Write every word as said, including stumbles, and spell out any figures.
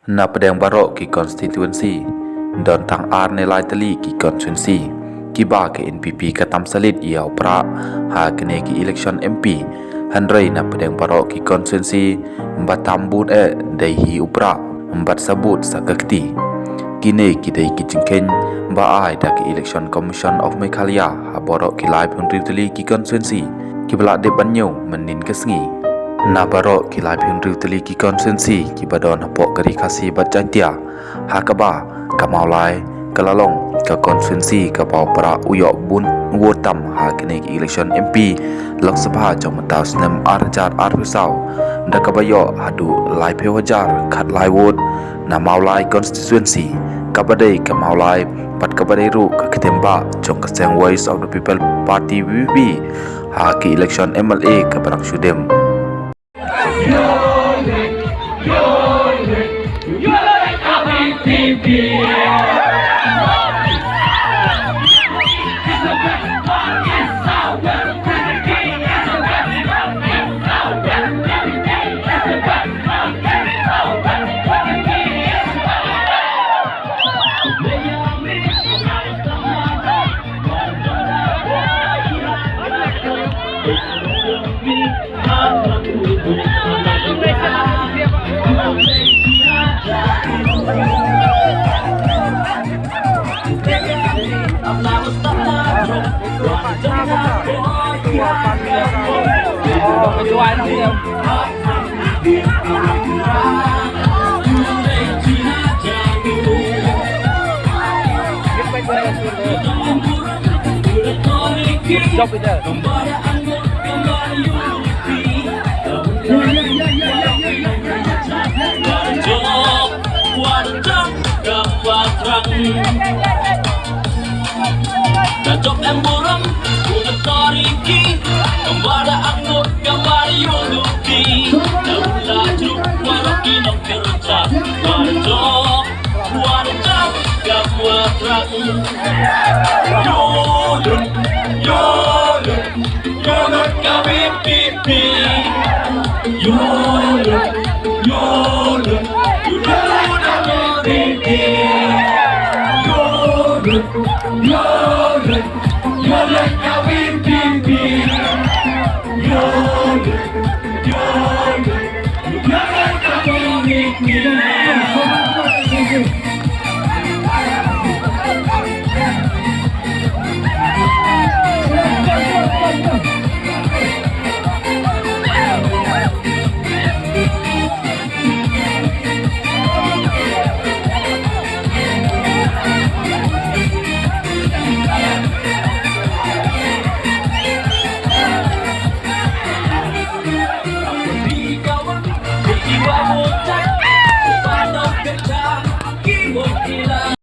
Na pdeng baroh ki constituency, don tang ar ne lai tylli ki constituency kiba ka N P P ka tam salit ïa u prah ha kine ki election M P. Hynrei na pdeng baroh ki constituency, ba tam bun eh dei hi u prah bad sa bud sa ka kti. Kine ki dei ki jingkheiñ ba ai da ka Election Commission of Meghalaya ha baroh ki laiphew hynriew tylli ki constituency kiba la dep ban ñiew mynnin ka sngi. Na baroh ki laiphew hynriew tylli ki constituency kiba don hapoh ka Ri Khasi bad Jaintia, ha kaba ka Mawlai ka la long ka constituency kaba u prah u ïoh bun vote tam ha kine ki election M P Lok Sabha jong mynta u snem ar hajar arphew saw, da kaba ïoh haduh laiphew hajar khatlai vote na Mawlai constituency, kaba dei ka Mawlai bad kaba dei ruh ka ktien bah jong ka seng Voice of the People Party, V P P, ha ki election M L A kaba dang shu dem.